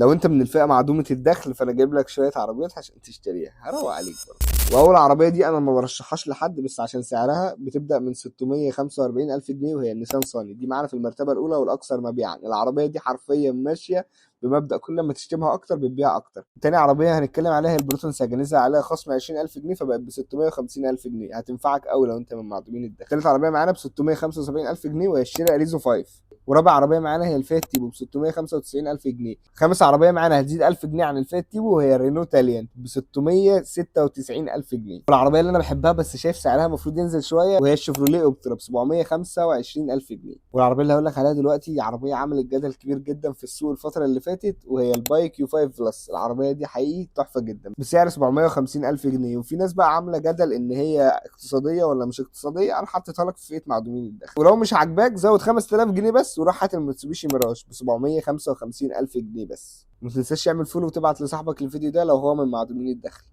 لو انت من الفئة معدومة الدخل فانا جايب لك شوية عربيات عشان تشتريها، هروق عليك برضه. واول عربية دي انا ما برشحهاش لحد بس عشان سعرها بتبدا من 645 الف جنيه، وهي النيسان صاني. دي معانا في المرتبة الاولى والاكثر مبيعا. العربية دي حرفيا ماشية بمبدا كل ما تشتمها اكتر بتبيع اكتر. تاني عربية هنتكلم عليها البروتون ساجا، نزل عليها خصم 20000 جنيه فبقت ب 650000 جنيه، هتنفعك قوي لو انت من معدومين الدخل. تالت عربية معانا ب 675000 جنيه وهي الشيري اريزو 5. ورابع عربية معانا هي الفيات تيبو ب 695000 جنيه. خامس عربية معانا هتزيد 1000 جنيه عن الفيات تيبو وهي الرينو تاليانت ب 696000 جنيه. والعربية اللي انا بحبها بس شايف سعرها المفروض ينزل شوية وهي الشيفروليه اوبترا ب 725000 جنيه. والعربية اللي هقول لك عليها دلوقتي عربية عملت جدل كبير جدا في السوق الفترة اللي فاتت، وهي البايك يو 5 بلس. العربية دي حقيقي تحفة جدا بسعر 750000 جنيه، وفي ناس بقى عامله جدل ان هي اقتصادية ولا مش اقتصادية. انا حطيتها لك في فئة معدومين الدخل، ولو مش عاجباك زود 5000 جنيه بس وروح هات الميتسوبيشي ميراج ب 755000 جنيه بس. ما تنساش تعمل follow وتبعت لصاحبك الفيديو ده لو هو من معدومين الدخل.